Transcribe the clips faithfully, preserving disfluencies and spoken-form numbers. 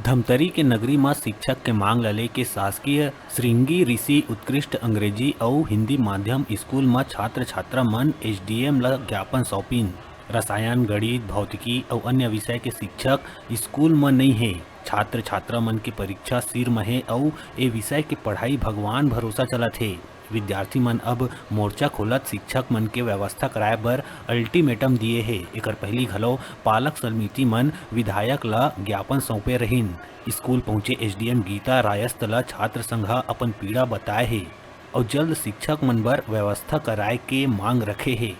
धमतरी के नगरी म शिक्षक के मांग ल लेके शासकीय श्रृंगी ऋषि उत्कृष्ट अंग्रेजी अउ हिंदी माध्यम स्कूल म छात्र छात्रा मन एसडीएम ल ज्ञापन सौंपिन। रसायन, गणित, भौतिकी अउ अन्य विषय के शिक्षक स्कूल म नइ हे। छात्र छात्रा मन के परीक्षा सिर म हे अउ ए विषय के पढ़ाई भगवान भरोसा चलत हे। विद्यार्थी मन अब मोर्चा खोलत शिक्षक मन के व्यवस्था कराए बर अल्टीमेटम दिए हे। एकर पहिली घलो पालक समिति मन विधायक ल ज्ञापन सौंपे रहिन। स्कूल पहुंचे एसडीएम गीता रायस्त ल छात्र संघ ह अपन पीड़ा बताए हे अउ जल्द शिक्षक मन बर व्यवस्था कराए के मांग रखे हे।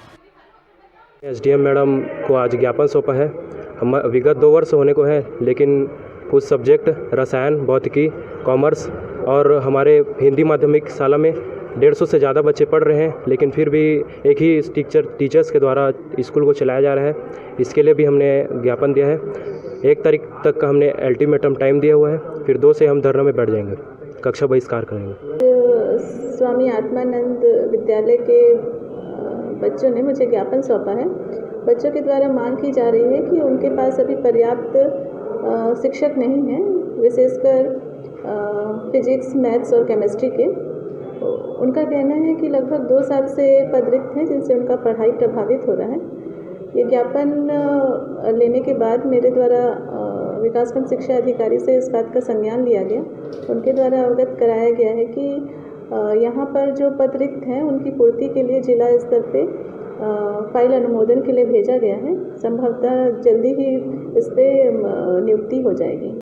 एसडीएम मैडम को आज ज्ञापन सौंपा है। हम विगत दो वर्ष होने को है, लेकिन कुछ सब्जेक्ट रसायन, भौतिकी, कॉमर्स और हमारे हिंदी माध्यमिक शाला में डेढ़ सौ से ज़्यादा बच्चे पढ़ रहे हैं, लेकिन फिर भी एक ही टीचर टीचर्स के द्वारा स्कूल को चलाया जा रहा है। इसके लिए भी हमने ज्ञापन दिया है। एक तारीख तक का हमने अल्टीमेटम टाइम दिया हुआ है, फिर दो से हम धरना में बैठ जाएंगे, कक्षा बहिष्कार करेंगे। स्वामी आत्मानंद विद्यालय के अ, बच्चों ने मुझे ज्ञापन सौंपा है। बच्चों के द्वारा मांग की जा रही है कि उनके पास अभी पर्याप्त अ, शिक्षक नहीं हैं, विशेषकर फिजिक्स, मैथ्स और केमिस्ट्री के। उनका कहना है कि लगभग दो साल से पद रिक्त हैं, जिनसे उनका पढ़ाई प्रभावित हो रहा है। ये ज्ञापन अ, लेने के बाद मेरे द्वारा अ, विकासखंड शिक्षा अधिकारी से इस बात का संज्ञान लिया गया। उनके द्वारा अवगत कराया गया है कि अ, यहाँ पर जो पद रिक्त हैं, उनकी पूर्ति के लिए जिला स्तर पे अ, फाइल अनुमोदन के लिए भेजा गया है। संभवतः जल्दी ही इस पे अ, नियुक्ति हो जाएगी।